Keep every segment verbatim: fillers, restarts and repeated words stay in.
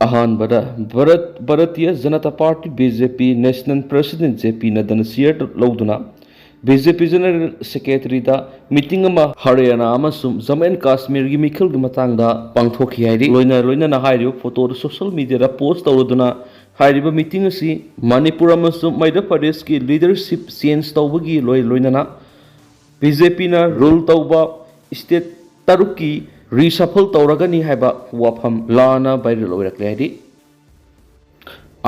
ꯑꯍꯥꯟꯕꯗ Bharat Bharatiya Janata party, B J ꯄꯤ, national president J ꯄꯤ ꯅꯗ꯭ꯗꯥꯅ ꯆꯤꯌꯔ ꯂꯧꯗꯨꯅ B J ꯄꯤ general ꯁꯦꯀ꯭ꯔꯦꯇꯔꯤꯗ meeting ꯑꯃ ꯍꯔꯤꯌꯥꯅꯥ ꯑꯃꯁꯨꯡ ꯖꯝꯃꯨ ꯑꯦꯟ ꯀꯥꯁꯃꯤꯔꯒꯤ ꯃꯤꯈꯜꯒꯤ ꯃꯇꯥꯡꯗ ꯄꯥꯡꯊꯣꯛꯈꯤ ꯍꯥꯏꯔꯤ꯫ ꯂꯣꯏꯅ ꯂꯣꯏꯅꯅ ꯍꯥꯏꯔꯤꯕ ꯐꯣꯇꯣꯗꯨ ꯁꯣꯁꯤꯌꯦꯜ ꯃꯤꯗꯤꯌꯥꯗ ꯄꯣꯁ ꯇꯧꯔꯗꯨꯅ ꯍꯥꯏꯔꯤꯕ ꯃꯤꯇꯤꯡ ꯑꯁꯤ ꯃꯅꯤꯄꯨꯔ ꯑꯃꯁꯨꯡ ꯃꯙ꯭ꯌ ꯄ꯭ꯔꯗꯦꯁꯀꯤ ꯂꯤꯗꯔꯁꯤꯞ ꯆꯦꯟꯖ ꯇꯧꯕꯒꯤ ꯂꯣꯏ ꯂꯣꯏꯅꯅ ꯕꯤ ꯖꯦ ꯄꯤꯅ ꯔꯨꯜ ꯇꯧꯕ ꯁ꯭ꯇꯦꯠ ꯇꯔꯨꯛꯀꯤ ꯔꯤꯁꯐꯜ ꯇꯧꯔꯒꯅꯤ ꯍꯥꯏꯕ ꯋꯥꯐꯝ ꯂꯥꯟꯅ ꯚꯥꯏꯔꯦꯜ ꯑꯣꯏꯔꯛꯂꯦ ꯍꯥꯏꯔꯤ꯫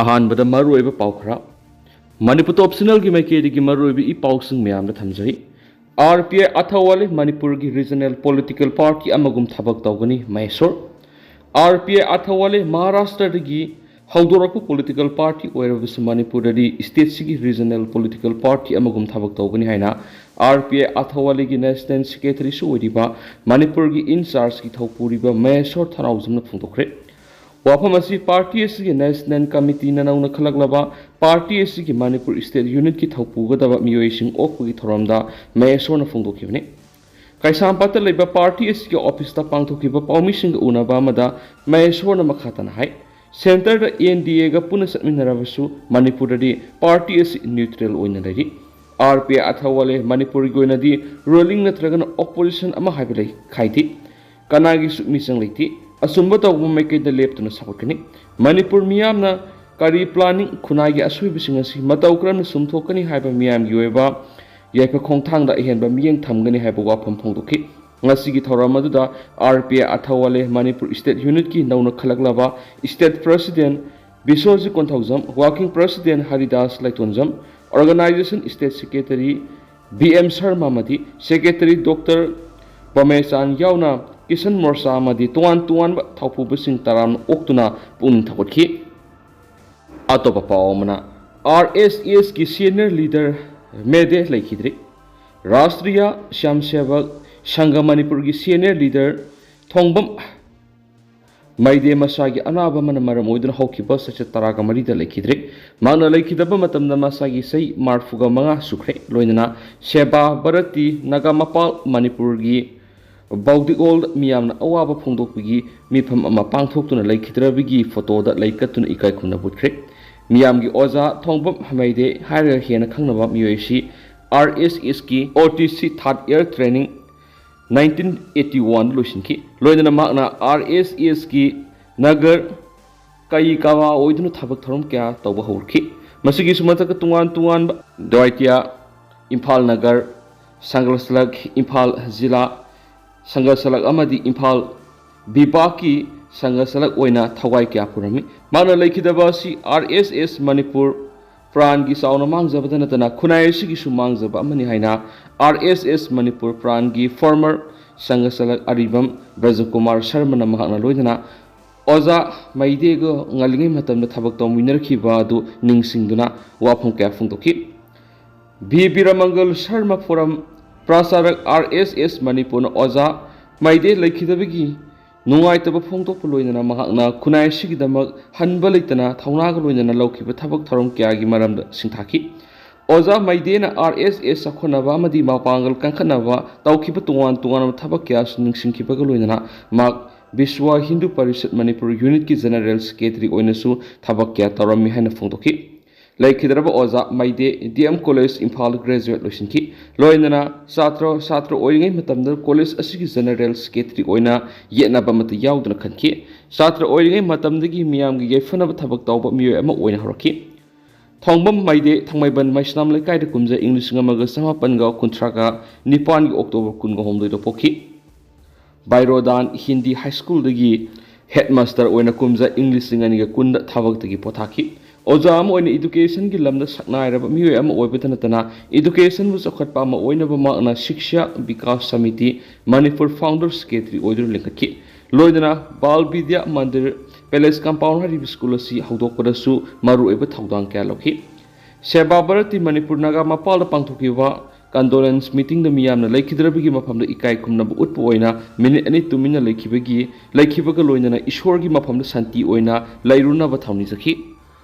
ꯑꯍꯥꯟꯕꯗ ꯃꯔꯨꯑꯣꯏꯕ ꯄꯥꯎ ꯈꯔ꯫ ꯃꯅꯤꯄꯨꯔ ꯇꯣꯞ ꯆꯦꯅꯦꯜꯒꯤ ꯃꯥꯏꯀꯩꯗꯒꯤ ꯃꯔꯨꯑꯣꯏꯕ ꯏ ꯄꯥꯎꯁꯤꯡ ꯃꯌꯥꯝꯗ ꯊꯝꯖꯔꯤ꯫ ꯑꯥꯔ ꯄꯤ ꯑꯥꯏ ꯑꯊꯋꯥꯂꯦ ꯃꯅꯤꯄꯨꯔꯒꯤ ꯔꯤꯖꯅꯦꯜ ꯄꯣꯂꯤꯇꯤꯀꯦꯜ ꯄꯥꯔꯇꯤ ꯑꯃꯒꯨꯝ ꯊꯕꯛ ꯇꯧꯒꯅꯤ, ꯃꯍꯦꯁꯣꯔ꯫ ꯑꯥꯔ ꯄꯤ ꯑꯥꯏ ꯑꯊꯋꯥꯂꯦ ꯃꯍꯥꯔꯥꯁꯇ꯭ꯔꯗꯒꯤ ꯍꯧꯗꯣꯔꯛꯄ ꯄꯣꯂꯤꯇꯤꯀꯦꯜ ꯄꯥꯔꯇꯤ ꯑꯣꯏꯔꯕꯁꯨ ꯃꯅꯤꯄꯨꯔꯗꯗꯤ ꯁ꯭ꯇꯦꯠꯁꯤꯒꯤ ꯔꯤꯖꯅꯦꯜ ꯄꯣꯂꯤꯇꯤꯀꯦꯜ ꯄꯥꯔꯇꯤ ꯑꯃꯒꯨꯝ ꯊꯕꯛ ꯇꯧꯒꯅꯤ ꯍꯥꯏꯅ ꯑꯥꯔ ꯄꯤ ꯑꯥꯏ ꯑꯊꯋꯥꯂꯦꯒꯤ ꯅꯦꯁꯅꯦꯜ ꯁꯦꯀ꯭ꯔꯦꯇꯔꯤꯁꯨ ꯑꯣꯏꯔꯤꯕ ꯃꯅꯤꯄꯨꯔꯒꯤ ꯏꯟꯆꯥꯔꯖꯀꯤ ꯊꯧꯄꯨꯔꯤꯕ ꯃꯍꯦꯁꯣꯔ ꯊꯅꯥꯎꯖꯝꯅ ꯐꯣꯡꯗꯣꯛꯈ꯭ꯔꯦ꯫ ꯋꯥꯐꯝ ꯑꯁꯤ ꯄꯥꯔꯇꯤ ꯑꯁꯤꯒꯤ ꯅꯦꯁꯅꯦꯜ ꯀꯃꯤꯇꯤꯅ ꯅꯧꯅ ꯈꯜꯂꯛꯂꯕ ꯄꯥꯔꯇꯤ ꯑꯁꯤꯒꯤ ꯃꯅꯤꯄꯨꯔ ꯁ꯭ꯇꯦꯠ ꯌꯨꯅꯤꯠꯀꯤ ꯊꯧꯄꯨꯒꯗꯕ ꯃꯤꯑꯣꯏꯁꯤꯡ ꯑꯣꯛꯄꯒꯤ ꯊꯧꯔꯝꯗ ꯃꯍꯦꯁꯣꯔꯅ ꯐꯣꯡꯗꯣꯛꯈꯤꯕꯅꯤ꯫ ꯀꯩꯁꯥꯝꯄꯥꯠꯇ ꯂꯩꯕ ꯄꯥꯔꯇꯤ ꯑꯁꯤꯒꯤ ꯑꯣꯐꯤꯁꯇ ꯄꯥꯡꯊꯣꯛꯈꯤꯕ ꯄꯥꯎꯃꯤꯁꯤꯡꯒ ꯎꯅꯕ ꯑꯃꯗ ꯃꯍꯦꯁꯣꯔꯅ ꯃꯈꯥ ꯇꯥꯅ ꯍꯥꯏ, ꯁꯦꯟꯇꯔꯗ ꯑꯦꯟ ꯗꯤ ꯑꯦꯒ ꯄꯨꯟꯅ ꯆꯠꯃꯤꯟꯅꯔꯕꯁꯨ ꯃꯅꯤꯄꯨꯔꯗꯗꯤ ꯄꯥꯔꯇꯤ ꯑꯁꯤ ꯅ꯭ꯌꯨꯇ꯭ꯔꯦꯜ ꯑꯣꯏꯅ ꯂꯩꯔꯤ꯫ ꯑꯥꯔ ꯄꯤ ꯑꯥꯏ ꯑꯊꯋꯥꯂꯦ ꯃꯅꯤꯄꯨꯔꯒꯤ ꯑꯣꯏꯅꯗꯤ ꯔꯨꯂꯤꯡ ꯅꯠꯇ꯭ꯔꯒꯅ ꯑꯣꯄꯣꯖꯤꯁꯟ ꯑꯃ ꯍꯥꯏꯕ ꯂꯩ ꯈꯥꯏꯗꯦ꯫ ꯀꯅꯥꯒꯤꯁꯨ ꯃꯤꯆꯪ ꯂꯩꯇꯦ꯫ ꯑꯆꯨꯝꯕ ꯇꯧꯕ ꯃꯥꯏꯀꯩꯗ ꯂꯦꯞꯇꯨꯅ ꯁꯧꯒꯠꯀꯅꯤ꯫ ꯃꯅꯤꯄꯨꯔ ꯃꯤꯌꯥꯝꯅ ꯀꯔꯤ ꯄ꯭ꯂꯥꯅꯤꯡ, ꯈꯨꯟꯅꯥꯏꯒꯤ ꯑꯁꯣꯏꯕꯁꯤꯡ ꯑꯁꯤ ꯃꯇꯧ ꯀꯔꯝꯅ ꯆꯨꯝꯊꯣꯛꯀꯅꯤ ꯍꯥꯏꯕ ꯃꯤꯌꯥꯝꯒꯤ ꯑꯣꯏꯕ ꯌꯥꯏꯐ ꯈꯣꯡꯊꯥꯡꯗ ꯑꯍꯦꯟꯕ ꯃꯤꯠꯌꯦꯡ ꯊꯝꯒꯅꯤ ꯍꯥꯏꯕ ꯋꯥꯐꯝ ꯐꯣꯡꯗꯣꯛꯈꯤ꯫ ꯉꯁꯤꯒꯤ ꯊꯧꯔꯝ ꯑꯗꯨꯗ R P I Athawale Manipur state ꯌꯨꯅꯤꯠꯀꯤ ꯅꯧꯅ ꯈꯜꯂꯛꯂꯕ state president Biswajit Konthoujam, working president Haridas Leitonjam, organisation state secretary B M Sharma ꯑꯃꯗꯤ ꯁꯦꯀ꯭ꯔꯦꯇꯔꯤ ꯗꯣꯛꯇꯔ ꯕꯃꯦꯆꯥꯟ ꯌꯥꯎꯅ ꯀꯤꯁꯟ ꯃꯣꯔꯆꯥ ꯑꯃꯗꯤ ꯇꯣꯉꯥꯟ ꯇꯣꯉꯥꯟꯕ ꯊꯧꯄꯨꯕꯁꯤꯡ ꯇꯔꯥꯝꯅ ꯑꯣꯛꯇꯨꯅ ꯄꯨꯛꯅꯤꯡ ꯊꯧꯒꯠꯈꯤ꯫ ꯑꯇꯣꯞꯄ ꯄꯥꯎ ꯑꯃꯅ, ꯑꯥꯔ ꯑꯦꯁ ꯑꯦꯁꯀꯤ ꯁꯦꯅꯤꯌꯔ ꯂꯤꯗꯔ ꯃꯦꯗꯦ ꯂꯩꯈꯤꯗ꯭ꯔꯦ꯫ ꯔꯥꯁꯇ꯭ꯔꯤꯌꯥ ꯁ꯭ꯋꯥꯌꯝꯁꯦꯕꯛ ꯁꯪꯘ ꯃꯅꯤꯄꯨꯔꯒꯤ ꯁꯦꯅꯤꯌꯔ ꯂꯤꯗꯔ ꯊꯣꯡꯕꯝ ꯃꯩꯗꯦ ꯃꯁꯥꯒꯤ ꯑꯅꯥꯕ ꯑꯃꯅ ꯃꯔꯝ ꯑꯣꯏꯗꯨꯅ ꯍꯧꯈꯤꯕ ꯆꯩꯆꯠ ꯇꯔꯥꯒ ꯃꯔꯤꯗ ꯂꯩꯈꯤꯗ꯭ꯔꯦ꯫ ꯃꯍꯥꯛꯅ ꯂꯩꯈꯤꯗꯕ ꯃꯇꯝꯗ ꯃꯁꯥꯒꯤ ꯆꯍꯤ ꯃꯔꯤꯐꯨꯒ ꯃꯉꯥ ꯁꯨꯈ꯭ꯔꯦ꯫ ꯂꯣꯏꯅꯅ ꯁꯦꯕꯥ ꯚꯥꯔꯇꯤ ꯅꯥꯒꯥ ꯃꯄꯥꯜ ꯃꯅꯤꯄꯨꯔꯒꯤ ꯕꯥꯎꯗꯤꯒꯣꯜꯗ ꯃꯤꯌꯥꯝꯅ ꯑꯋꯥꯕ ꯐꯣꯡꯗꯣꯛꯄꯒꯤ ꯃꯤꯐꯝ ꯑꯃ ꯄꯥꯡꯊꯣꯛꯇꯨꯅ ꯂꯩꯈꯤꯗ꯭ꯔꯕꯒꯤ ꯐꯣꯇꯣꯗ ꯂꯩ ꯀꯠꯇꯨꯅ ꯏꯀꯥꯏ ꯈꯨꯝꯅꯕ ꯎꯠꯈ꯭ꯔꯦ꯫ ꯃꯤꯌꯥꯝꯒꯤ ꯑꯣꯖꯥ ꯊꯣꯡꯕꯝ ꯍꯃꯩꯗꯦ ꯍꯥꯏꯔꯒ ꯍꯦꯟꯅ ꯈꯪꯅꯕ ꯃꯤꯑꯣꯏ ꯑꯁꯤ ꯑꯥꯔ ꯑꯦꯁ ꯑꯦꯁꯀꯤ ꯑꯣ ꯇꯤ ꯁꯤ ꯊꯥꯔꯠ ꯏꯌꯥꯔ ꯇ꯭ꯔꯦꯅꯤꯡ ꯅꯥꯏꯟꯇꯤꯟ ꯑꯩꯠꯇꯤ ꯋꯥꯟꯗ ꯂꯣꯏꯁꯤꯟꯈꯤ꯫ ꯂꯣꯏꯅꯅ ꯃꯍꯥꯛꯅ ꯑꯥꯔ ꯑꯦꯁ ꯑꯦꯁꯀꯤ ꯅꯒꯔ ꯀꯥꯌꯤꯀꯥꯋꯥ ꯑꯣꯏꯗꯨꯅ ꯊꯕꯛ ꯊꯧꯔꯝ ꯀꯌꯥ ꯇꯧꯕ ꯍꯧꯔꯛꯈꯤ꯫ ꯃꯁꯤꯒꯤꯁꯨ ꯃꯊꯛꯇ ꯇꯣꯉꯥꯟ ꯇꯣꯉꯥꯟꯕ ꯗ꯭ꯋꯥꯏꯇꯤꯌꯥ, ꯏꯝꯐꯥꯜ ꯅꯒꯔ, ꯁꯪꯒꯜꯁꯂꯛ, ꯏꯝꯐꯥꯜ ꯖꯤꯂꯥ, ꯁꯪꯒꯜꯁꯂꯛ ꯑꯃꯗꯤ ꯏꯝꯐꯥꯜ ꯕꯤꯕꯥꯛꯀꯤ ꯁꯪꯒꯜꯁꯂꯛ ꯑꯣꯏꯅ ꯊꯋꯥꯏ ꯀꯌꯥ ꯄꯨꯔꯝꯃꯤ꯫ ꯃꯍꯥꯛꯅ ꯂꯩꯈꯤꯗꯕ ꯑꯁꯤ ꯑꯥꯔ ꯑꯦꯁ ꯑꯦꯁ ꯃꯅꯤꯄꯨꯔ ꯄ꯭ꯔꯥꯟꯒꯤ ꯆꯥꯎꯅ ꯃꯥꯡꯖꯕꯗ ꯅꯠꯇꯅ ꯈꯨꯟꯅꯥꯏ ꯑꯁꯤꯒꯤꯁꯨ ꯃꯥꯡꯖꯕ ꯑꯃꯅꯤ ꯍꯥꯏꯅ ꯑꯥꯔ ꯑꯦꯁ ꯑꯦꯁ ꯃꯅꯤꯄꯨꯔ ꯄ꯭ꯔꯥꯟꯒꯤ ꯐꯣꯔꯃꯔ ꯁꯪꯒꯜꯁꯂꯛ ꯑꯔꯤꯕꯝ ꯕ꯭ꯔꯖꯀꯨꯃꯥꯔ ꯁꯔꯃꯅ ꯃꯍꯥꯛꯅ ꯂꯣꯏꯅꯅ ꯑꯣꯖꯥ ꯃꯩꯗꯦꯒ ꯉꯜꯂꯤꯉꯩ ꯃꯇꯝꯗ ꯊꯕꯛ ꯇꯧꯃꯤꯟꯅꯔꯛꯈꯤꯕ ꯑꯗꯨ ꯅꯤꯡꯁꯤꯡꯗꯨꯅ ꯋꯥꯐꯝ ꯀꯌꯥ ꯐꯣꯡꯗꯣꯛꯈꯤ꯫ ꯚꯤ ꯕꯤꯔꯃꯪꯒꯜ ꯁꯔꯃ ꯐꯣꯔꯝ ꯄ꯭ꯔꯆꯥꯔꯛ ꯑꯥꯔ ꯑꯦꯁ ꯑꯦꯁ ꯃꯅꯤꯄꯨꯔꯅ ꯑꯣꯖꯥ ꯃꯩꯗꯦ ꯂꯩꯈꯤꯗꯕꯒꯤ ꯅꯨꯡꯉꯥꯏꯇꯕ ꯐꯣꯡꯗꯣꯛꯄ ꯂꯣꯏꯅꯅ ꯃꯍꯥꯛꯅ ꯈꯨꯟꯅꯥꯏ ꯑꯁꯤꯒꯤꯗꯃꯛ ꯍꯟꯕ ꯂꯩꯇꯅ ꯊꯧꯅꯥꯒ ꯂꯣꯏꯅꯅ ꯂꯧꯈꯤꯕ ꯊꯕꯛ ꯊꯧꯔꯝ ꯀꯌꯥꯒꯤ ꯃꯔꯝꯗ ꯁꯤꯡꯊꯥꯈꯤ꯫ ꯑꯣꯖꯥ ꯃꯩꯗꯦꯅ ꯑꯥꯔ ꯑꯦꯁ ꯑꯦꯁ ꯆꯥꯎꯈꯠꯅꯕ ꯑꯃꯗꯤ ꯃꯄꯥꯡꯒꯜ ꯀꯟꯈꯠꯅꯕ ꯇꯧꯈꯤꯕ ꯇꯣꯉꯥꯟ ꯇꯣꯉꯥꯟꯕ ꯊꯕꯛ ꯀꯌꯥꯁꯨ ꯅꯤꯡꯁꯤꯡꯈꯤꯕꯒ ꯂꯣꯏꯅꯅ ꯃꯍꯥꯛ ꯕꯤꯁ꯭ꯋ ꯍꯤꯟꯗꯨ ꯄꯔꯤꯁꯠ ꯃꯅꯤꯄꯨꯔ ꯌꯨꯅꯤꯠꯀꯤ ꯖꯦꯅꯔꯦꯜ ꯁꯦꯀ꯭ꯔꯦꯇꯔꯤ ꯑꯣꯏꯅꯁꯨ ꯊꯕꯛ ꯀꯌꯥ ꯇꯧꯔꯝꯃꯤ ꯍꯥꯏꯅ ꯐꯣꯡꯗꯣꯛꯈꯤ꯫ ꯂꯩꯈꯤꯗ꯭ꯔꯕ ꯑꯣꯖꯥ ꯃꯩꯗꯦ D M college Imphal graduate ꯂꯣꯏꯁꯤꯟꯈꯤ꯫ ꯂꯣꯏꯅꯅ ꯁꯥꯇ꯭ꯔ ꯁꯥꯇ꯭ꯔ ꯑꯣꯏꯔꯤꯉꯩ ꯃꯇꯝꯗ ꯀꯣꯂꯦꯖ ꯑꯁꯤꯒꯤ ꯖꯦꯅꯔꯦꯜ ꯁꯦꯀ꯭ꯔꯦꯇꯔꯤ ꯑꯣꯏꯅ ꯌꯦꯠꯅꯕ ꯑꯃꯠꯇ ꯌꯥꯎꯗꯅ ꯈꯟꯈꯤ꯫ ꯁꯥꯇ꯭ꯔ ꯑꯣꯏꯔꯤꯉꯩ ꯃꯇꯝꯗꯒꯤ ꯃꯤꯌꯥꯝꯒꯤ ꯌꯥꯏꯐꯅꯕ ꯊꯕꯛ ꯇꯧꯕ ꯃꯤꯑꯣꯏ ꯑꯃ ꯑꯣꯏꯅ ꯍꯧꯔꯛꯈꯤ꯫ ꯊꯣꯡꯕꯝ ꯃꯩꯗꯦ ꯊꯥꯡꯃꯩꯕꯟ ꯃꯩꯁꯅꯥꯝ ꯂꯩꯀꯥꯏꯗ ꯀꯨꯝꯖꯥ ꯏꯪ ꯂꯤꯁꯤꯡ ꯑꯃꯒ ꯆꯃꯥꯄꯟꯒ ꯀꯨꯟꯊ꯭ꯔꯥꯒ ꯅꯤꯄꯥꯟꯒꯤ ꯑꯣꯛꯇꯣꯕꯔ ꯀꯨꯟꯒ ꯍꯨꯝꯗꯣꯏꯗ ꯄꯣꯛꯈꯤ꯫ ꯕꯥꯏꯔꯣꯗꯥꯟ ꯍꯤꯟꯗꯤ ꯍꯥꯏ ꯁ꯭ꯀꯨꯜꯗꯒꯤ ꯍꯦꯗꯃꯥꯁꯇꯔ ꯑꯣꯏꯅ ꯀꯨꯝꯖꯥ ꯏꯪ ꯂꯤꯁꯤꯡ ꯑꯅꯤꯒ ꯀꯨꯟꯗ ꯊꯕꯛꯇꯒꯤ ꯄꯣꯊꯥꯈꯤ꯫ ꯑꯣꯖꯥ ꯑꯃ ꯑꯣꯏꯅ ꯏꯗꯨꯀꯦꯁꯟꯒꯤ ꯂꯝꯗ ꯁꯛꯅꯥꯏꯔꯕ ꯃꯤꯑꯣꯏ ꯑꯃ ꯑꯣꯏꯕꯇ ꯅꯠꯇꯅ ꯏꯗꯨꯀꯦꯁꯟꯕꯨ ꯆꯥꯎꯈꯠꯄ ꯑꯃ ꯑꯣꯏꯅꯕ ꯃꯍꯥꯛꯅ ꯁꯤꯛꯁ꯭ꯌꯥ ꯕꯤꯀꯥꯁ ꯁꯃꯤꯇꯤ, ꯃꯅꯤꯄꯨꯔ ꯐꯥꯎꯟꯗꯔ ꯁꯦꯀ꯭ꯔꯦꯇꯔꯤ ꯑꯣꯏꯗꯨꯅ ꯂꯤꯡꯈꯠꯈꯤ꯫ ꯂꯣꯏꯅꯅ ꯕꯥꯜ ꯕꯤꯗ꯭ꯌꯥ ꯃꯟꯗꯤꯔ ꯄꯦꯂꯦꯁ ꯀꯝꯄꯥꯎꯟ ꯍꯥꯏꯔꯤꯕ ꯁ꯭ꯀꯨꯜ ꯑꯁꯤ ꯍꯧꯗꯣꯛꯄꯗꯁꯨ ꯃꯔꯨꯑꯣꯏꯕ ꯊꯧꯗꯥꯡ ꯀꯌꯥ ꯂꯧꯈꯤ꯫ ꯁꯦꯕꯥ ꯚꯥꯔꯇꯤ ꯃꯅꯤꯄꯨꯔ ꯅꯥꯒꯥ ꯃꯄꯥꯜꯗ ꯄꯥꯡꯊꯣꯛꯈꯤꯕ ꯀꯟꯗꯣꯂꯦꯟꯁ ꯃꯤꯇꯤꯡꯗ ꯃꯤꯌꯥꯝꯅ ꯂꯩꯈꯤꯗ꯭ꯔꯕꯒꯤ ꯃꯐꯝꯗ ꯏꯀꯥꯏ ꯈꯨꯝꯅꯕ ꯎꯠꯄ ꯑꯣꯏꯅ ꯃꯤꯅꯤꯠ ꯑꯅꯤ ꯇꯨꯃꯤꯟꯅ ꯂꯩꯈꯤꯕꯒꯤ, ꯂꯩꯈꯤꯕꯒ ꯂꯣꯏꯅꯅ ꯏꯁꯣꯔꯒꯤ ꯃꯐꯝꯗ ꯁꯥꯟꯇꯤ ꯑꯣꯏꯅ ꯂꯩꯔꯨꯅꯕ ꯊꯧꯅꯤꯖꯈꯤ꯫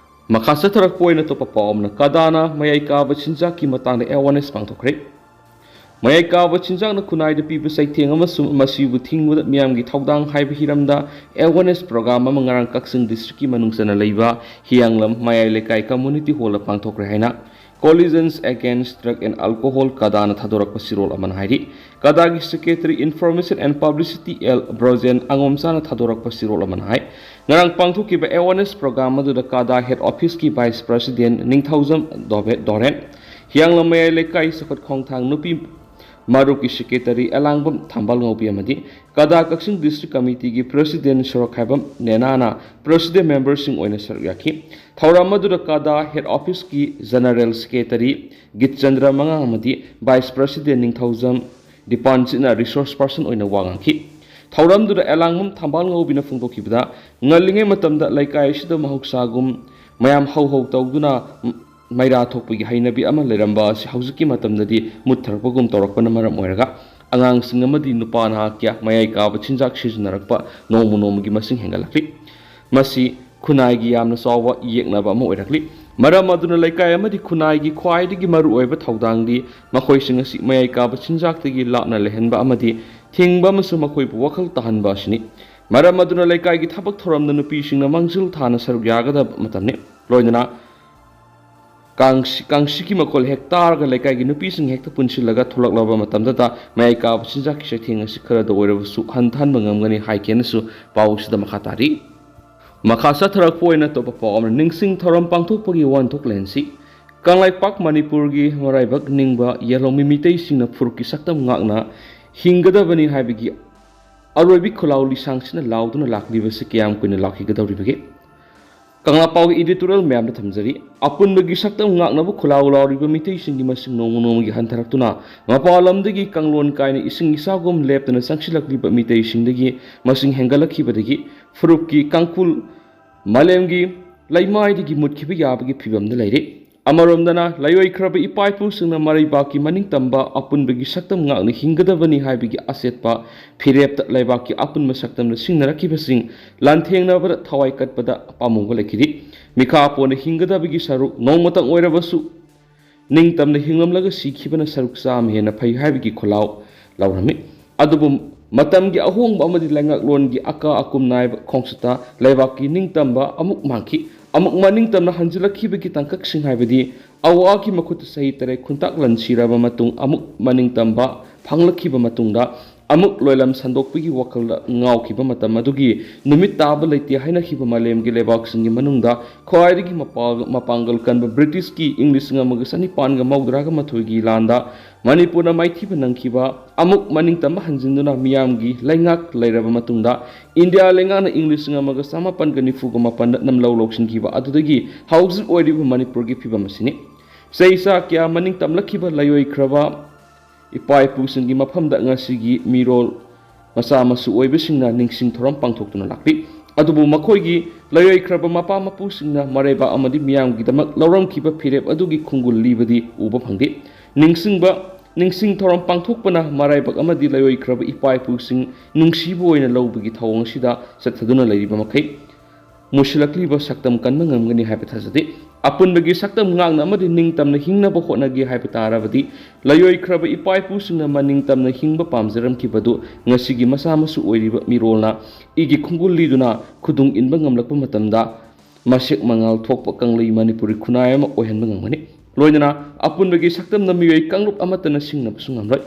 ꯃꯈꯥ ꯆꯠꯊꯔꯛꯄ ꯑꯣꯏꯅ ꯑꯇꯣꯞꯄ ꯄꯥꯎ ꯑꯃꯅ ꯀꯗꯥꯅ ꯃꯌꯥꯏ ꯀꯥꯕ ꯆꯤꯟꯖꯥꯛꯀꯤ ꯃꯇꯥꯡꯗ ꯑꯦꯋꯥꯔꯅꯦꯁ ꯄꯥꯡꯊꯣꯛꯈ꯭ꯔꯦ꯫ ꯃꯌꯥꯏ ꯀꯥꯕ ꯆꯤꯟꯖꯥꯛꯅ ꯈꯨꯟꯅꯥꯏꯗ ꯄꯤꯕ ꯆꯩꯊꯦꯡ ꯑꯃꯁꯨꯡ ꯃꯁꯤꯕꯨ ꯊꯤꯡꯕꯗ ꯃꯤꯌꯥꯝꯒꯤ ꯊꯧꯗꯥꯡ ꯍꯥꯏꯕ ꯍꯤꯔꯝꯗ awareness program ꯑꯃ ꯉꯔꯥꯡ ꯀꯛꯆꯤꯡ district ꯀꯤ ꯃꯅꯨꯡ ꯆꯟꯅ ꯂꯩꯕ ꯍꯤꯌꯥꯡꯂꯝ ꯃꯌꯥꯏ ꯂꯩꯀꯥꯏ community hall ꯗ ꯄꯥꯡꯊꯣꯛꯈ꯭ꯔꯦ ꯍꯥꯏꯅ Coalitions Against Drug and Alcohol, ꯀꯗꯥꯅ ꯊꯥꯗꯣꯔꯛꯄ ꯁꯤꯔꯣꯜ ꯑꯃꯅ ꯍꯥꯏꯔꯤ꯫ ꯀꯗꯥꯒꯤ Secretary Information and Publicity L Brojen ꯑꯉꯣꯝꯆꯥꯅ ꯊꯥꯗꯣꯔꯛꯄ ꯁꯤꯔꯣꯜ ꯑꯃꯅ ꯍꯥꯏ, ꯉꯔꯥꯡ ꯄꯥꯡꯊꯣꯛꯈꯤꯕ awareness program ꯑꯗꯨꯗ ꯀꯗꯥ head office ꯀꯤ vice president ꯅꯤꯡꯊꯧꯖꯝ ꯗꯣꯕꯦ-, ꯗꯣꯔꯦꯟ, ꯍꯤꯌꯥꯡꯂꯝ ꯃꯌꯥꯏ ꯂꯩꯀꯥꯏ ꯆꯥꯎꯈꯠ ꯈꯣꯡꯊꯥꯡ ꯅꯨꯄꯤ ꯃꯔꯨꯞꯀꯤ secretary ꯑꯦꯂꯥꯡꯕꯝ ꯊꯝꯕꯥꯜ ꯉꯧꯕꯤ ꯑꯃꯗꯤ ꯀꯗꯥ ꯀꯛꯆꯤꯡ district committee ꯒꯤ president ꯁꯣꯔꯣꯛꯈꯥꯏꯕꯝ ꯅꯦꯅꯥꯅ president member ꯁꯤꯡ ꯑꯣꯏꯅ ꯁꯔꯨꯛ ꯌꯥꯈꯤ꯫ ꯊꯧꯔꯝ ꯑꯗꯨꯗ ꯀꯗꯥ head office ꯀꯤ general secretary ꯒꯤꯠꯆꯟꯗ꯭ꯔ ꯃꯉꯥꯡ ꯑꯃꯗꯤ vice president ꯅꯤꯡꯊꯧꯖꯝ ꯗꯤꯄꯥꯟꯖꯤꯠꯅ resource person ꯑꯣꯏꯅ ꯋꯥ ꯉꯥꯡꯈꯤ꯫ ꯊꯧꯔꯝꯗꯨꯗ ꯑꯦꯂꯥꯡꯕꯝ ꯊꯝꯕꯥꯜ ꯉꯧꯕꯤꯅ ꯐꯣꯡꯗꯣꯛꯈꯤꯕꯗ, ꯉꯜꯂꯤꯉꯩ ꯃꯇꯝꯗ ꯂꯩꯀꯥꯏ ꯑꯁꯤꯗ ꯃꯍꯧꯁꯥꯒꯨꯝ ꯃꯌꯥꯝ ꯍꯧ ꯍꯧ ꯇꯧꯗꯨꯅ ꯃꯩꯔꯥ ꯊꯣꯛꯄꯒꯤ ꯍꯩꯅꯕꯤ ꯑꯃ ꯂꯩꯔꯝꯕ ꯑꯁꯤ ꯍꯧꯖꯤꯛꯀꯤ ꯃꯇꯝꯗꯗꯤ ꯃꯨꯠꯊꯔꯛꯄꯒꯨꯝ ꯇꯧꯔꯛꯄꯅ ꯃꯔꯝ ꯑꯣꯏꯔꯒ, ꯑꯉꯥꯡꯁꯤꯡ ꯑꯃꯗꯤ ꯅꯨꯄꯥ ꯅꯍꯥ ꯀꯌꯥ ꯃꯌꯥꯏ ꯀꯥꯕ ꯆꯤꯟꯖꯥꯛ ꯁꯤꯖꯤꯟꯅꯔꯛꯄ ꯅꯣꯡꯃ ꯅꯣꯡꯃꯒꯤ ꯃꯁꯤꯡ ꯍꯦꯟꯒꯠꯂꯛꯂꯤ꯫ ꯃꯁꯤ ꯈꯨꯟꯅꯥꯏꯒꯤ ꯌꯥꯝꯅ ꯆꯥꯎꯕ ꯌꯦꯛꯅꯕ ꯑꯃ ꯑꯣꯏꯔꯛꯂꯤ꯫ ꯃꯔꯝ ꯑꯗꯨꯅ ꯂꯩꯀꯥꯏ ꯑꯃꯗꯤ ꯈꯨꯟꯅꯥꯏꯒꯤ ꯈ꯭ꯋꯥꯏꯗꯒꯤ ꯃꯔꯨꯑꯣꯏꯕ ꯊꯧꯗꯥꯡꯗꯤ ꯃꯈꯣꯏꯁꯤꯡ ꯑꯁꯤ ꯃꯌꯥꯏ ꯀꯥꯕ ꯆꯤꯟꯖꯥꯛꯇꯒꯤ ꯂꯥꯞꯅ ꯂꯩꯍꯟꯕ ꯑꯃꯗꯤ ꯊꯤꯡꯕ ꯑꯃꯁꯨꯡ ꯃꯈꯣꯏꯕꯨ ꯋꯥꯈꯜ ꯇꯥꯍꯟꯕ ꯑꯁꯤꯅꯤ꯫ ꯃꯔꯝ ꯑꯗꯨꯅ ꯂꯩꯀꯥꯏꯒꯤ ꯊꯕꯛ ꯊꯧꯔꯝꯗ ꯅꯨꯄꯤꯁꯤꯡꯅ ꯃꯥꯡꯖꯤꯜ ꯊꯥꯅ ꯁꯔꯨꯛ ꯌꯥꯒꯗꯕ ꯃꯇꯝꯅꯤ꯫ ꯂꯣꯏꯅꯅ ꯀꯥꯡꯁꯤ-, ꯀꯥꯡꯁꯤꯒꯤ ꯃꯈꯣꯜ ꯍꯦꯛ ꯇꯥꯔꯒ ꯂꯩꯀꯥꯏꯒꯤ ꯅꯨꯄꯤꯁꯤꯡ ꯍꯦꯛꯇ ꯄꯨꯟꯁꯤꯜꯂꯒ ꯊꯣꯛꯂꯛꯂꯕ ꯃꯇꯝꯗꯇ ꯃꯌꯥꯏ ꯀꯥꯕ ꯆꯤꯟꯖꯥꯛꯀꯤ ꯆꯩꯊꯦꯡ ꯑꯁꯤ ꯈꯔꯗ ꯑꯣꯏꯔꯕꯁꯨ ꯍꯟꯊꯍꯟꯕ ꯉꯝꯒꯅꯤ ꯍꯥꯏꯈꯤꯅꯁꯨ ꯄꯥꯎꯁꯤꯗ ꯃꯈꯥ ꯇꯥꯔꯤ꯫ ꯃꯈꯥ ꯆꯠꯊꯔꯛꯄ ꯑꯣꯏꯅ ꯑꯇꯣꯞꯄ ꯄꯥꯎ ꯑꯃꯅ, ꯅꯤꯡꯁꯤꯡ ꯊꯧꯔꯝ ꯄꯥꯡꯊꯣꯛꯄꯒꯤ ꯋꯥꯍꯟꯊꯣꯛ ꯂꯩꯍꯟꯁꯤ꯫ ꯀꯪꯂꯩꯄꯥꯛ ꯃꯅꯤꯄꯨꯔꯒꯤ ꯃꯔꯥꯏꯕꯛ ꯅꯤꯡꯕ ꯌꯦꯜꯍꯧꯃꯤ ꯃꯤꯇꯩꯁꯤꯡꯅ ꯐꯨꯔꯨꯞꯀꯤ ꯁꯛꯇꯝ ꯉꯥꯛꯅ ꯍꯤꯡꯒꯗꯕꯅꯤ ꯍꯥꯏꯕꯒꯤ ꯑꯔꯣꯏꯕꯤ ꯈꯨꯂꯥꯎ ꯂꯤꯁꯥꯡꯁꯤꯅ ꯂꯥꯎꯗꯨꯅ ꯂꯥꯛꯂꯤꯕꯁꯤ ꯀꯌꯥꯝ ꯀꯨꯏꯅ ꯂꯥꯛꯈꯤꯒꯗꯧꯔꯤꯕꯒꯦ? ꯀꯪꯂꯥ ꯄꯥꯎꯒꯤ editorial ꯃꯌꯥꯝꯗ ꯊꯝꯖꯔꯤ꯫ ꯑꯄꯨꯟꯕꯒꯤ ꯁꯛꯇꯝ ꯉꯥꯛꯅꯕ ꯈꯨꯂꯥꯎ ꯂꯥꯎꯔꯤꯕ ꯃꯤꯇꯩꯁꯤꯡꯒꯤ ꯃꯁꯤꯡ ꯅꯣꯡꯃ ꯅꯣꯡꯃꯒꯤ ꯍꯟꯊꯔꯛꯇꯨꯅ ꯃꯄꯥꯟ ꯂꯝꯗꯒꯤ ꯀꯥꯡꯂꯣꯟ ꯀꯥꯏꯅ ꯏꯁꯤꯡ ꯏꯆꯥꯎꯒꯨꯝ ꯂꯦꯞꯇꯅ ꯆꯪꯁꯤꯜꯂꯛꯂꯤꯕ ꯃꯤꯇꯩꯁꯤꯡꯗꯒꯤ ꯃꯁꯤꯡ ꯍꯦꯟꯒꯠꯂꯛꯈꯤꯕꯗꯒꯤ ꯐꯨꯔꯨꯞꯀꯤ ꯀꯥꯡꯈꯨꯜ ꯃꯥꯂꯦꯝꯒꯤ ꯂꯩꯃꯥꯏꯗꯒꯤ ꯃꯨꯠꯈꯤꯕ ꯌꯥꯕꯒꯤ ꯐꯤꯕꯝꯗ ꯂꯩꯔꯤ꯫ ꯑꯃꯔꯣꯝꯗꯅ ꯂꯥꯏꯑꯣꯏꯈ꯭ꯔꯕ ꯏꯄꯥ ꯏꯄꯨꯁꯤꯡꯅ ꯃꯔꯩꯕꯥꯛꯀꯤ ꯃꯅꯤꯡꯇꯝꯕ ꯑꯄꯨꯟꯕꯒꯤ ꯁꯛꯇꯝ ꯉꯥꯛꯅ ꯍꯤꯡꯒꯗꯕꯅꯤ ꯍꯥꯏꯕꯒꯤ ꯑꯆꯦꯠꯄ ꯐꯤꯔꯦꯞꯇ ꯂꯩꯕꯥꯛꯀꯤ ꯑꯄꯨꯟꯕ ꯁꯛꯇꯝꯗ ꯁꯤꯡꯅꯔꯛꯈꯤꯕꯁꯤꯡ ꯂꯥꯟꯊꯦꯡꯅꯕꯗ ꯊꯋꯥꯏ ꯀꯠꯄꯗ ꯄꯥꯝꯃꯨꯕ ꯂꯩꯈꯤꯗꯦ꯫ ꯃꯤꯈꯥ ꯄꯣꯟꯅ ꯍꯤꯡꯒꯗꯕꯒꯤ ꯁꯔꯨꯛ ꯅꯣꯡꯃꯇꯪ ꯑꯣꯏꯔꯕꯁꯨ ꯅꯤꯡꯇꯝꯅ ꯍꯤꯡꯂꯝꯂꯒ ꯁꯤꯈꯤꯕꯅ ꯁꯔꯨꯛ ꯆꯥꯝꯃ ꯍꯦꯟꯅ ꯐꯩ ꯍꯥꯏꯕꯒꯤ ꯈꯣꯜꯂꯥꯎ ꯂꯥꯎꯔꯝꯃꯤ꯫ ꯑꯗꯨꯕꯨ ꯃꯇꯝꯒꯤ ꯑꯍꯣꯡꯕ ꯑꯃꯗꯤ ꯂꯩꯉꯥꯛꯂꯣꯟꯒꯤ ꯑꯀꯥ ꯑꯀꯨꯝ ꯅꯥꯏꯕ ꯈꯣꯡꯆꯠꯇ ꯂꯩꯕꯥꯛꯀꯤ ꯅꯤꯡꯇꯝꯕ ꯑꯃꯨꯛ ꯃꯥꯡꯈꯤ꯫ ꯑꯃꯨꯛ ꯃꯅꯤꯡꯇꯝꯅ ꯍꯟꯖꯤꯜꯂꯛꯈꯤꯕꯒꯤ ꯇꯥꯡꯀꯛꯁꯤꯡ ꯍꯥꯏꯕꯗꯤ ꯑꯋꯥꯒꯤ ꯃꯈꯨꯠꯇ ꯆꯍꯤ ꯇꯔꯦꯠ ꯈꯨꯟꯇꯥꯛ ꯂꯟꯁꯤꯔꯕ ꯃꯇꯨꯡ ꯑꯃꯨꯛ ꯃꯅꯤꯡꯇꯝꯕ ꯐꯪꯂꯛꯈꯤꯕ ꯃꯇꯨꯡꯗ ꯑꯃꯨꯛ ꯂꯣꯏꯂꯝ ꯁꯟꯗꯣꯛꯄꯒꯤ ꯋꯥꯈꯜꯗ ꯉꯥꯎꯈꯤꯕ ꯃꯇꯝ ꯑꯗꯨꯒꯤ ꯅꯨꯃꯤꯠ ꯇꯥꯕ ꯂꯩꯇꯦ ꯍꯥꯏꯅꯈꯤꯕ ꯃꯥꯂꯦꯝꯒꯤ ꯂꯩꯕꯥꯛꯁꯤꯡꯒꯤ ꯃꯅꯨꯡꯗ ꯈ꯭ꯋꯥꯏꯗꯒꯤ ꯃꯄꯥ-, ꯃꯄꯥꯡꯒꯜ ꯀꯟꯕ ꯕ꯭ꯔꯤꯇꯤꯁꯀꯤ ꯏꯪ ꯂꯤꯁꯤꯡ ꯑꯃꯒ ꯆꯅꯤꯄꯥꯟꯒ ꯃꯧꯗ꯭ꯔꯥꯒ ꯃꯥꯊꯣꯏꯒꯤ ꯂꯥꯟꯗ ꯃꯅꯤꯄꯨꯔꯅ ꯃꯥꯏꯊꯤꯕ ꯅꯪꯈꯤꯕ, ꯑꯃꯨꯛ ꯃꯅꯤꯡꯇꯝꯕ ꯍꯟꯖꯤꯟꯗꯨꯅ ꯃꯤꯌꯥꯝꯒꯤ ꯂꯩꯉꯥꯛ ꯂꯩꯔꯕ ꯃꯇꯨꯡꯗ ꯏꯟꯗꯤꯌꯥ ꯂꯩꯉꯥꯛꯅ ꯏꯪ ꯂꯤꯁꯤꯡ ꯑꯃꯒ ꯆꯃꯥꯄꯟꯒ ꯅꯤꯐꯨꯒ ꯃꯥꯄꯟꯗ ꯅꯝꯂꯧ ꯂꯧꯁꯤꯟꯈꯤꯕ ꯑꯗꯨꯗꯒꯤ ꯍꯧꯖꯤꯛ ꯑꯣꯏꯔꯤꯕ ꯃꯅꯤꯄꯨꯔꯒꯤ ꯐꯤꯕꯝ ꯑꯁꯤꯅꯤ꯫ ꯆꯍꯤ ꯆꯥ ꯀꯌꯥ ꯃꯅꯤꯡ ꯇꯝꯂꯛꯈꯤꯕ ꯂꯥꯏꯑꯣꯏꯈ꯭ꯔꯕ ꯏꯄꯥ ꯏꯄꯨꯁꯤꯡꯒꯤ ꯃꯐꯝꯗ ꯉꯁꯤꯒꯤ ꯃꯤꯔꯣꯜ ꯃꯆꯥ ꯃꯁꯨ ꯑꯣꯏꯕꯁꯤꯡꯅ ꯅꯤꯡꯁꯤꯡ ꯊꯧꯔꯝ ꯄꯥꯡꯊꯣꯛꯇꯨꯅ ꯂꯥꯛꯄꯤ꯫ ꯑꯗꯨꯕꯨ ꯃꯈꯣꯏꯒꯤ ꯂꯥꯏꯑꯣꯏꯈ꯭ꯔꯕ ꯃꯄꯥ ꯃꯄꯨꯁꯤꯡꯅ ꯃꯔꯩꯕꯥꯛ ꯑꯃꯗꯤ ꯃꯤꯌꯥꯝꯒꯤꯗꯃꯛ ꯂꯧꯔꯝꯈꯤꯕ ꯐꯤꯔꯦꯞ ꯑꯗꯨꯒꯤ ꯈꯣꯡꯒꯨꯜ ꯂꯤꯕꯗꯤ ꯎꯕ ꯐꯪꯗꯦ꯫ ꯅꯤꯡꯁꯤꯡꯕ, ꯅꯤꯡꯁꯤꯡ ꯊꯧꯔꯝ ꯄꯥꯡꯊꯣꯛꯄꯅ ꯃꯔꯥꯏꯕꯛ ꯑꯃꯗꯤ ꯂꯥꯏꯑꯣꯏꯈ꯭ꯔꯕ ꯏꯄꯥ ꯏꯄꯨꯁꯤꯡ ꯅꯨꯡꯁꯤꯕ ꯑꯣꯏꯅ ꯂꯧꯕꯒꯤ ꯊꯧꯑꯣꯡ ꯑꯁꯤꯗ ꯆꯠꯊꯗꯨꯅ ꯂꯩꯔꯤꯕ ꯃꯈꯩ ꯃꯨꯁꯤꯜꯂꯛꯂꯤꯕ ꯁꯛꯇꯝ ꯀꯟꯕ ꯉꯝꯒꯅꯤ ꯍꯥꯏꯕ ꯊꯥꯖꯗꯦ꯫ ꯑꯄꯨꯟꯕꯒꯤ ꯁꯛꯇꯝ ꯉꯥꯛꯅ ꯑꯃꯗꯤ ꯅꯤꯡꯇꯝꯅ ꯍꯤꯡꯅꯕ ꯍꯣꯠꯅꯒꯦ ꯍꯥꯏꯕ ꯇꯥꯔꯕꯗꯤ ꯂꯥꯏꯑꯣꯏꯈ꯭ꯔꯕ ꯏꯄꯥ ꯏꯄꯨꯁꯤꯡꯅ ꯃꯅꯤꯡ ꯇꯝꯅ ꯍꯤꯡꯕ ꯄꯥꯝꯖꯔꯝꯈꯤꯕꯗꯨ ꯉꯁꯤꯒꯤ ꯃꯆꯥ ꯃꯁꯨ ꯑꯣꯏꯔꯤꯕ ꯃꯤꯔꯣꯜꯅ ꯏꯒꯤ ꯈꯣꯡꯒꯨꯜ ꯂꯤꯗꯨꯅ ꯈꯨꯗꯨꯡ ꯏꯟꯕ ꯉꯝꯂꯛꯄ ꯃꯇꯝꯗ ꯃꯁꯦꯛ ꯃꯉꯥꯜ ꯊꯣꯛꯄ ꯀꯪꯂꯩ ꯃꯅꯤꯄꯨꯔꯤ ꯈꯨꯟꯅꯥꯏ ꯑꯃ ꯑꯣꯏꯍꯟꯕ ꯉꯝꯒꯅꯤ꯫ ꯂꯣꯏꯅꯅ ꯑꯄꯨꯟꯕꯒꯤ ꯁꯛꯇꯝꯅ ꯃꯤꯑꯣꯏ ꯀꯥꯡꯂꯨꯞ ꯑꯃꯠꯇꯅ ꯁꯤꯡꯅꯕꯁꯨ ꯉꯝꯂꯣꯏ꯫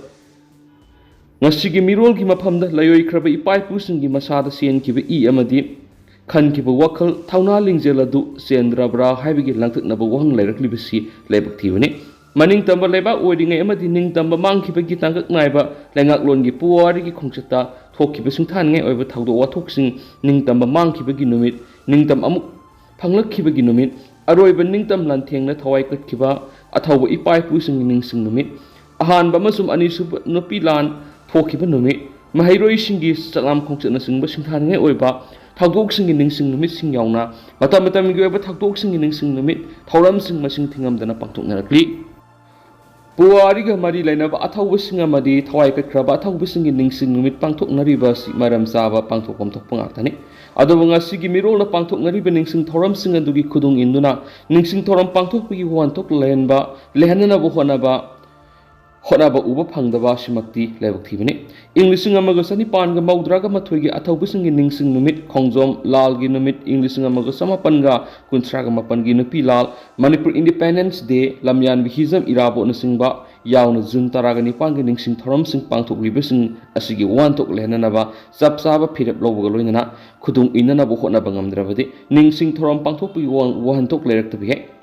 ꯉꯁꯤꯒꯤ ꯃꯤꯔꯣꯜꯒꯤ ꯃꯐꯝꯗ ꯂꯥꯏꯑꯣꯏꯈ꯭ꯔꯕ ꯏꯄꯥ ꯏꯄꯨꯁꯤꯡꯒꯤ ꯃꯁꯥꯗ ꯆꯦꯟꯈꯤꯕ ꯏ ꯑꯃꯗꯤ ꯈꯟꯈꯤꯕ ꯋꯥꯈꯜ, ꯊꯧꯅꯥ ꯂꯤꯡꯖꯦꯜ ꯑꯗꯨ ꯆꯦꯟꯗ꯭ꯔꯕ꯭ꯔꯥ ꯍꯥꯏꯕꯒꯤ ꯂꯥꯡꯇꯛꯅꯕ ꯋꯥꯍꯪ ꯂꯩꯔꯛꯂꯤꯕꯁꯤ ꯂꯥꯏꯕꯛ ꯊꯤꯕꯅꯤ꯫ ꯃꯅꯤꯡꯇꯝꯕ ꯂꯩꯕꯥꯛ ꯑꯣꯏꯔꯤꯉꯩ ꯑꯃꯗꯤ ꯅꯤꯡꯇꯝꯕ ꯃꯥꯡꯈꯤꯕꯒꯤ ꯇꯥꯡꯀꯛ ꯅꯥꯏꯕ ꯂꯩꯉꯥꯛꯂꯣꯟꯒꯤ ꯄꯨꯋꯥꯔꯤꯒꯤ ꯈꯣꯡꯆꯠꯇ ꯊꯣꯛꯈꯤꯕ ꯁꯤꯡꯊꯥꯅꯤꯡꯉꯥꯏ ꯑꯣꯏꯕ ꯊꯧꯗꯣꯛ ꯋꯥꯊꯣꯛꯁꯤꯡ, ꯅꯤꯡꯇꯝꯕ ꯃꯥꯡꯈꯤꯕꯒꯤ ꯅꯨꯃꯤꯠ, ꯅꯤꯡꯇꯝ ꯑꯃꯨꯛ ꯐꯪꯂꯛꯈꯤꯕꯒꯤ ꯅꯨꯃꯤꯠ, ꯑꯔꯣꯏꯕ ꯅꯤꯡꯇꯝ ꯂꯥꯟꯊꯦꯡꯅ ꯊꯋꯥꯏ ꯀꯠꯈꯤꯕ ꯑꯊꯧꯕ ꯏꯄꯥ ꯏꯄꯨꯁꯤꯡꯒꯤ ꯅꯤꯡꯁꯤꯡ ꯅꯨꯃꯤꯠ, ꯑꯍꯥꯟꯕ ꯑꯃꯁꯨꯡ ꯑꯅꯤꯁꯨꯕ ꯅꯨꯄꯤ ꯂꯥꯟ ꯊꯣꯛꯈꯤꯕ ꯅꯨꯃꯤꯠ, ꯃꯍꯩꯔꯣꯏꯁꯤꯡꯒꯤ ꯆꯥꯛꯂꯥꯝ ꯈꯣꯡꯆꯠꯅꯆꯤꯡꯕ ꯁꯤꯡꯊꯥꯅꯤꯡꯉꯥꯏ ꯑꯣꯏꯕ ꯊꯧꯗꯣꯛꯁꯤꯡꯒꯤ ꯅꯤꯡꯁꯤꯡ ꯅꯨꯃꯤꯠꯁꯤꯡ ꯌꯥꯎꯅ ꯃꯇꯝ ꯃꯇꯝꯒꯤ ꯑꯣꯏꯕ ꯊꯧꯗꯣꯛꯁꯤꯡꯒꯤ ꯅꯤꯡꯁꯤꯡ ꯅꯨꯃꯤꯠ ꯊꯧꯔꯝꯁꯤꯡ ꯃꯁꯤꯡ ꯊꯤꯉꯝꯗꯅ ꯄꯥꯡꯊꯣꯛꯅꯔꯛꯂꯤ꯫ ꯄꯨꯋꯥꯔꯤꯒ ꯃꯔꯤ ꯂꯩꯅꯕ ꯑꯊꯧꯕꯁꯤꯡ ꯑꯃꯗꯤ ꯊꯋꯥꯏ ꯀꯠꯈ꯭ꯔꯕ ꯑꯊꯧꯕꯁꯤꯡꯒꯤ ꯅꯤꯡꯁꯤꯡ ꯅꯨꯃꯤꯠ ꯄꯥꯡꯊꯣꯛꯅꯔꯤꯕ ꯑꯁꯤ ꯃꯔꯝ ꯆꯥꯕ ꯄꯥꯡꯊꯣꯛꯐꯝ ꯊꯣꯛꯄ ꯉꯥꯛꯇꯅꯤ꯫ ꯑꯗꯨꯕꯨ ꯉꯁꯤꯒꯤ ꯃꯤꯔꯣꯜꯅ ꯄꯥꯡꯊꯣꯛꯅꯔꯤꯕ ꯅꯤꯡꯁꯤꯡ ꯊꯧꯔꯝꯁꯤꯡ ꯑꯗꯨꯒꯤ ꯈꯨꯗꯨꯡ ꯏꯟꯗꯨꯅ ꯅꯤꯡꯁꯤꯡ ꯊꯧꯔꯝ ꯄꯥꯡꯊꯣꯛꯄꯒꯤ ꯋꯥꯍꯟꯊꯣꯛ ꯂꯩꯍꯟꯕ, ꯂꯩꯍꯟꯅꯅꯕ ꯍꯣꯠꯅꯕ, ꯍꯣꯠꯅꯕ ꯎꯕ ꯐꯪꯗꯕ ꯑꯁꯤꯃꯛꯇꯤ ꯂꯥꯏꯕꯛ ꯊꯤꯕꯅꯤ꯫ ꯏꯪ ꯂꯤꯁꯤꯡ ꯑꯃꯒ ꯆꯅꯤꯄꯥꯟꯒ ꯃꯧꯗ꯭ꯔꯥꯒ ꯃꯥꯊꯣꯏꯒꯤ ꯑꯊꯧꯕꯁꯤꯡꯒꯤ ꯅꯤꯡꯁꯤꯡ ꯅꯨꯃꯤꯠ, ꯈꯣꯡꯖꯣꯝ ꯂꯥꯜꯒꯤ ꯅꯨꯃꯤꯠ, ꯏꯪ ꯂꯤꯁꯤꯡ ꯑꯃꯒ ꯆꯃꯥꯄꯟꯒ ꯀꯨꯟꯊ꯭ꯔꯥꯒ ꯃꯥꯄꯟꯒꯤ ꯅꯨꯄꯤ ꯂꯥꯜ, ꯃꯅꯤꯄꯨꯔ ꯏꯟꯗꯤꯄꯦꯟꯗꯦꯟꯁ ꯗꯦ, ꯂꯝꯌꯥꯟꯕ ꯍꯤꯖꯝ ꯏꯔꯥꯕꯣꯠꯅꯆꯤꯡꯕ ꯌꯥꯎꯅ ꯖꯨꯟ ꯇꯔꯥꯒ ꯅꯤꯄꯥꯟꯒꯤ ꯅꯤꯡꯁꯤꯡ ꯊꯧꯔꯝꯁꯤꯡ ꯄꯥꯡꯊꯣꯛꯂꯤꯕꯁꯤꯡ ꯑꯁꯤꯒꯤ ꯋꯥꯍꯟꯊꯣꯛ ꯂꯩꯍꯟꯅꯅꯕ ꯆꯞ ꯆꯥꯕ ꯐꯤꯔꯦꯞ ꯂꯧꯕꯒ ꯂꯣꯏꯅꯅ ꯈꯨꯗꯨꯡ ꯏꯟꯅꯅꯕ ꯍꯣꯠꯅꯕ ꯉꯝꯗ꯭ꯔꯕꯗꯤ ꯅꯤꯡꯁꯤꯡ ꯊꯧꯔꯝ ꯄꯥꯡꯊꯣꯛꯄꯒꯤ ꯋꯥ-, ꯋꯥꯍꯟꯊꯣꯛ ꯂꯩꯔꯛꯇꯕ ꯌꯥꯏ꯫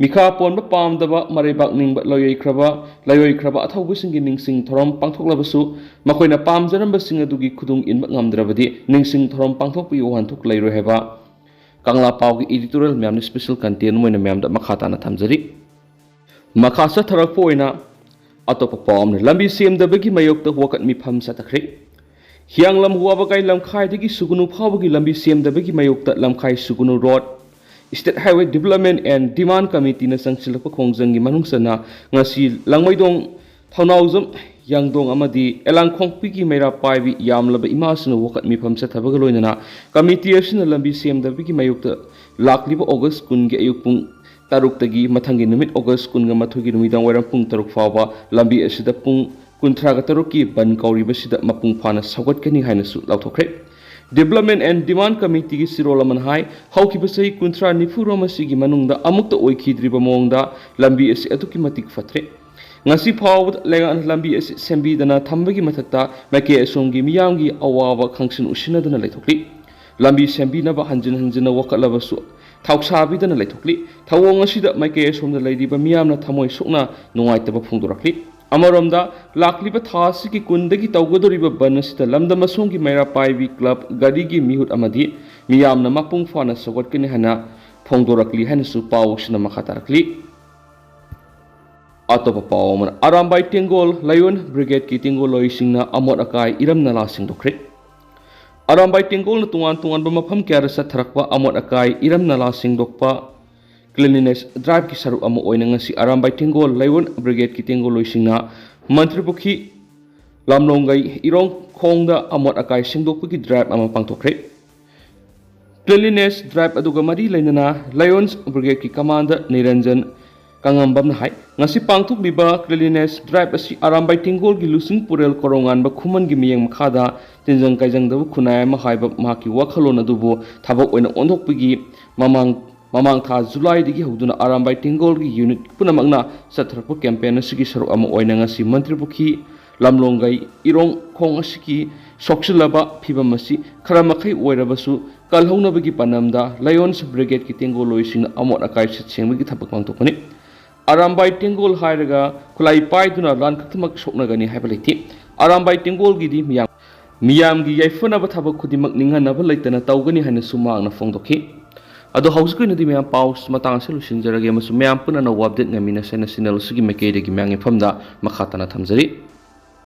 ꯃꯤꯈꯥ ꯄꯣꯟꯕ ꯄꯥꯝꯗꯕ, ꯃꯔꯩꯕꯥꯛ ꯅꯤꯡꯕ, ꯂꯣꯏꯌꯣꯏꯈ꯭ꯔꯕ, ꯂꯥꯏꯌꯣꯏꯈ꯭ꯔꯕ ꯑꯊꯧꯕꯁꯤꯡꯒꯤ ꯅꯤꯡꯁꯤꯡ ꯊꯧꯔꯝ ꯄꯥꯡꯊꯣꯛꯂꯕꯁꯨ ꯃꯈꯣꯏꯅ ꯄꯥꯝꯖꯔꯝꯕꯁꯤꯡ ꯑꯗꯨꯒꯤ ꯈꯨꯗꯨꯡ ꯏꯟꯕ ꯉꯝꯗ꯭ꯔꯕꯗꯤ ꯅꯤꯡꯁꯤꯡ ꯊꯧꯔꯝ ꯄꯥꯡꯊꯣꯛꯄꯒꯤ ꯋꯥꯍꯟꯊꯣꯛ ꯂꯩꯔꯣꯏ ꯍꯥꯏꯕ ꯀꯪꯂꯥ ꯄꯥꯎꯒꯤ editorial ꯃꯌꯥꯝꯅ special content ꯑꯣꯏꯅ ꯃꯌꯥꯝꯗ ꯃꯈꯥ ꯇꯥꯅ ꯊꯝꯖꯔꯤ꯫ ꯃꯈꯥ ꯆꯠꯊꯔꯛꯄ ꯑꯣꯏꯅ ꯑꯇꯣꯞꯄ ꯄꯥꯎ ꯑꯃꯅ ꯂꯝꯕꯤ ꯁꯦꯝꯗꯕꯒꯤ ꯃꯥꯌꯣꯛꯇ ꯋꯥꯀꯠ ꯃꯤꯐꯝ ꯆꯠꯊꯈ꯭ꯔꯦ꯫ ꯍꯤꯌꯥꯡꯂꯝ ꯋꯥꯕꯒꯥꯏ ꯂꯝꯈꯥꯏꯗꯒꯤ ꯁꯨꯒꯨꯅꯨ ꯐꯥꯎꯕꯒꯤ ꯂꯝꯕꯤ ꯁꯦꯝꯗꯕꯒꯤ ꯃꯥꯌꯣꯛꯇ Lamkhai Sugnu road, State Highway Development and Demand Committeeꯅ ꯆꯪꯁꯤꯜꯂꯛꯄ ꯈꯣꯡꯖꯪꯒꯤ ꯃꯅꯨꯡ ꯆꯟꯅ ꯉꯁꯤ ꯂꯥꯡꯃꯩꯗꯣꯡ, ꯊꯧꯅꯥꯎꯖꯝ, ꯌꯥꯡꯗꯣꯡ ꯑꯃꯗꯤ ꯑꯦꯂꯥꯡꯈꯣꯡꯄꯤꯒꯤ ꯃꯩꯔꯥ ꯄꯥꯏꯕꯤ ꯌꯥꯝꯂꯕ ꯏꯃꯥꯁꯤꯡꯅ ꯋꯥꯀꯠ ꯃꯤꯐꯝ ꯆꯠꯊꯕꯒ ꯂꯣꯏꯅꯅ ꯀꯃꯤꯇꯤ ꯑꯁꯤꯅ ꯂꯝꯕꯤ ꯁꯦꯝꯗꯕꯒꯤ ꯃꯥꯌꯣꯛꯇ ꯂꯥꯛꯂꯤꯕ ꯑꯣꯒꯁ ꯀꯨꯟꯒꯤ ꯑꯌꯨꯛ ꯄꯨꯡ ꯇꯔꯨꯛꯇꯒꯤ ꯃꯊꯪꯒꯤ ꯅꯨꯃꯤꯠ ꯑꯣꯒꯁ ꯀꯨꯟꯒ ꯃꯥꯊꯣꯏꯒꯤ ꯅꯨꯃꯤꯗꯥꯡ ꯋꯥꯏꯔꯝ ꯄꯨꯡ ꯇꯔꯨꯛ ꯐꯥꯎꯕ ꯂꯝꯕꯤ ꯑꯁꯤꯗ ꯄꯨꯡ ꯀꯨꯟꯊ꯭ꯔꯥꯒ ꯇꯔꯨꯛꯀꯤ ꯕꯟ ꯀꯧꯔꯤꯕꯁꯤꯗ ꯃꯄꯨꯡ ꯐꯥꯅ ꯁꯧꯒꯠꯀꯅꯤ ꯍꯥꯏꯅꯁꯨ ꯂꯥꯎꯊꯣꯛꯈ꯭ꯔꯦ꯫ Development and Demand Committeeꯒꯤ ꯆꯤꯔꯣꯜ ꯑꯃꯅ ꯍꯥꯏ, ꯍꯧꯈꯤꯕ ꯆꯍꯤ ꯀꯨꯟꯊ꯭ꯔꯥ ꯅꯤꯐꯨꯔꯣꯝ ꯑꯁꯤꯒꯤ ꯃꯅꯨꯡꯗ ꯑꯃꯨꯛꯇ ꯑꯣꯏꯈꯤꯗ꯭ꯔꯤꯕ ꯃꯑꯣꯡꯗ ꯂꯝꯕꯤ ꯑꯁꯤ ꯑꯗꯨꯛꯀꯤ ꯃꯇꯤꯛ ꯐꯠꯇ꯭ꯔꯦ꯫ ꯉꯁꯤ ꯐꯥꯎꯕꯗ ꯂꯩꯉꯥꯛꯅ ꯂꯝꯕꯤ ꯑꯁꯤ ꯁꯦꯝꯕꯤꯗꯅ ꯊꯝꯕꯒꯤ ꯃꯊꯛꯇ ꯃꯥꯏꯀꯩ ꯑꯁꯣꯝꯒꯤ ꯃꯤꯌꯥꯝꯒꯤ ꯑꯋꯥꯕ ꯈꯪꯁꯤꯟ ꯎꯁꯤꯟꯅꯗꯨꯅ ꯂꯩꯊꯣꯛꯂꯤ꯫ ꯂꯝꯕꯤ ꯁꯦꯝꯕꯤꯅꯕ ꯍꯟꯖꯤꯟ ꯍꯟꯖꯤꯟꯅ ꯋꯥꯀꯠꯂꯕꯁꯨ ꯊꯧꯁꯥꯕꯤꯗꯅ ꯂꯩꯊꯣꯛꯂꯤ꯫ ꯊꯧꯑꯣꯡ ꯑꯁꯤꯗ ꯃꯥꯏꯀꯩ ꯑꯁꯣꯝꯗ ꯂꯩꯔꯤꯕ ꯃꯤꯌꯥꯝꯅ ꯊꯃꯣꯏ ꯁꯣꯛꯅ ꯅꯨꯡꯉꯥꯏꯇꯕ ꯐꯣꯡꯗꯣꯔꯛꯂꯤ꯫ ꯑꯃꯔꯣꯝꯗ, ꯂꯥꯛꯂꯤꯕ ꯊꯥ ꯑꯁꯤꯒꯤ ꯀꯨꯟꯗꯒꯤ ꯇꯧꯒꯗꯧꯔꯤꯕ ꯕꯟ ꯑꯁꯤꯗ ꯂꯝꯗꯝ ꯑꯁꯣꯝꯒꯤ ꯃꯩꯔꯥ ꯄꯥꯏꯕꯤ ꯀ꯭ꯂꯕ, ꯒꯥꯔꯤꯒꯤ ꯃꯤꯍꯨꯠ ꯑꯃꯗꯤ ꯃꯤꯌꯥꯝꯅ ꯃꯄꯨꯡ ꯐꯥꯅ ꯁꯧꯒꯠꯀꯅꯤ ꯍꯥꯏꯅ ꯐꯣꯡꯗꯣꯔꯛꯂꯤ ꯍꯥꯏꯅꯁꯨ ꯄꯥꯎ ꯑꯁꯤꯅ ꯃꯈꯥ ꯇꯥꯔꯛꯂꯤ꯫ ꯑꯇꯣꯞꯄ ꯄꯥꯎ ꯑꯃꯅ, ꯑꯔꯥꯝꯕꯥꯏ ꯇꯦꯡꯒꯣꯜ, ꯂꯥꯏꯑꯣꯟ ꯕ꯭ꯔꯤꯒꯦꯗꯀꯤ ꯇꯦꯡꯒꯣꯜ ꯂꯣꯏꯁꯤꯡꯅ ꯑꯃꯣꯠ ꯑꯀꯥꯏ ꯏꯔꯝ ꯅꯂꯥ ꯁꯦꯡꯗꯣꯛꯈ꯭ꯔꯦ꯫ ꯑꯔꯥꯝꯕꯥꯏ ꯇꯦꯡꯒꯣꯜꯅ ꯇꯣꯉꯥꯟ ꯇꯣꯉꯥꯟꯕ ꯃꯐꯝ ꯀꯌꯥꯗ ꯆꯠꯊꯔꯛꯄ ꯑꯃꯣꯠ ꯑꯀꯥꯏ ꯏꯔꯝ ꯅꯂꯥ ꯁꯦꯡꯗꯣꯛꯄ Cleanliness Driveꯀꯤ ꯁꯔꯨꯛ ꯑꯃ ꯑꯣꯏꯅ ꯉꯁꯤ ꯑꯔꯥꯝꯕꯥꯏ ꯇꯦꯡꯒꯣꯜ Lion Brigadeꯀꯤ ꯇꯦꯡꯒꯣꯜꯂꯣꯏꯁꯤꯡꯅ ꯃꯟꯇ꯭ꯔꯤꯄꯨꯈ꯭ꯔꯤ ꯂꯥꯝꯂꯣꯡꯒꯩ ꯏꯔꯣꯡ ꯈꯣꯡꯗ ꯑꯃꯣꯠ ꯑꯀꯥꯏ ꯁꯦꯡꯗꯣꯛꯄꯒꯤ drive ꯑꯃ ꯄꯥꯡꯊꯣꯛꯈ꯭ꯔꯦ꯫ Cleanliness Drive ꯑꯗꯨꯒ ꯃꯔꯤ ꯂꯩꯅꯅ Lions Brigadeꯀꯤ commander ꯅꯤꯔꯟꯖꯟ ꯀꯉꯝꯕꯝꯅ ꯍꯥꯏ, ꯉꯁꯤ ꯄꯥꯡꯊꯣꯛꯂꯤꯕ Cleanliness Drive ꯑꯁꯤ ꯑꯔꯥꯝꯕꯥꯏ ꯇꯦꯡꯒꯣꯜꯒꯤ ꯂꯨꯆꯤꯡ ꯄꯨꯔꯦꯜ ꯀꯣꯔꯧꯉꯥꯟꯕ ꯈꯨꯃꯟꯒꯤ ꯃꯤꯠꯌꯦꯡ ꯃꯈꯥꯗ ꯇꯤꯟꯖꯪ ꯀꯥꯏꯖꯪꯗꯕ ꯈꯨꯟꯅꯥꯏ ꯑꯃ ꯍꯥꯏꯕ ꯃꯍꯥꯛꯀꯤ ꯋꯥꯈꯜꯂꯣꯟ ꯑꯗꯨꯕꯨ ꯊꯕꯛ ꯑꯣꯏꯅ ꯑꯣꯟꯊꯣꯛꯄꯒꯤ ꯃꯃꯥꯡ ꯃꯃꯥꯡ ꯊꯥ Julyꯗꯒꯤ ꯍꯧꯗꯨꯅ ꯑꯔꯥꯝꯕꯥꯏ ꯇꯦꯡꯒꯣꯜꯒꯤ unit ꯄꯨꯝꯅꯃꯛꯅ ꯆꯠꯊꯔꯛꯄ campaign ꯑꯁꯤꯒꯤ ꯁꯔꯨꯛ ꯑꯃ ꯑꯣꯏꯅ ꯉꯁꯤ ꯃꯟꯇ꯭ꯔꯤꯄꯨꯈ꯭ꯔꯤ ꯂꯥꯝꯂꯣꯡꯒꯩ ꯏꯔꯣꯡ ꯈꯣꯡ ꯑꯁꯤꯒꯤ ꯁꯣꯛꯆꯤꯜꯂꯕ ꯐꯤꯕꯝ ꯑꯁꯤ ꯈꯔ ꯃꯈꯩ ꯑꯣꯏꯔꯕꯁꯨ ꯀꯜꯍꯧꯅꯕꯒꯤ ꯄꯥꯟꯗꯝꯗ Lions Brigadeꯀꯤ ꯇꯦꯡꯒꯣꯜꯂꯣꯏꯁꯤꯡꯅ ꯑꯃꯣꯠ ꯑꯀꯥꯏ ꯁꯤꯠ ꯁꯦꯡꯕꯒꯤ ꯊꯕꯛ ꯄꯥꯡꯊꯣꯛꯄꯅꯤ꯫ ꯑꯔꯥꯝꯕꯥꯏ ꯇꯦꯡꯒꯣꯜ ꯍꯥꯏꯔꯒ ꯈꯨꯠꯂꯥꯏ ꯄꯥꯏꯗꯨꯅ ꯂꯥꯟ ꯈꯛꯇꯃꯛ ꯁꯣꯛꯅꯒꯅꯤ ꯍꯥꯏꯕ ꯂꯩꯇꯦ꯫ ꯑꯔꯥꯝꯕꯥꯏ ꯇꯦꯡꯒꯣꯜꯒꯤꯗꯤ ꯃꯤꯌꯥꯝ ꯃꯤꯌꯥꯝꯒꯤ ꯌꯥꯏꯐꯅꯕ ꯊꯕꯛ ꯈꯨꯗꯤꯡꯃꯛ ꯅꯤꯡꯍꯟꯅꯕ ꯂꯩꯇꯅ ꯇꯧꯒꯅꯤ ꯍꯥꯏꯅꯁꯨ ꯃꯍꯥꯛꯅ ꯐꯣꯡꯗꯣꯛꯈꯤ꯫ ꯑꯗꯣ ꯍꯧꯖꯤꯛꯀꯤ ꯑꯣꯏꯅꯗꯤ ꯃꯌꯥꯝ ꯄꯥꯎ ꯃꯇꯥꯡ ꯑꯁꯤ ꯂꯣꯏꯁꯤꯟꯖꯔꯒꯦ ꯑꯃꯁꯨꯡ ꯃꯌꯥꯝ ꯄꯨꯟꯅ ꯑꯅꯧꯕ update ꯉꯥꯏꯃꯤꯟꯅꯁꯦꯅ channel ꯑꯁꯤꯒꯤ ꯃꯥꯏꯀꯩꯗꯒꯤ ꯃꯌꯥꯝꯒꯤ ꯃꯐꯝꯗ ꯃꯈꯥ ꯇꯥꯅ ꯊꯝꯖꯔꯤ꯫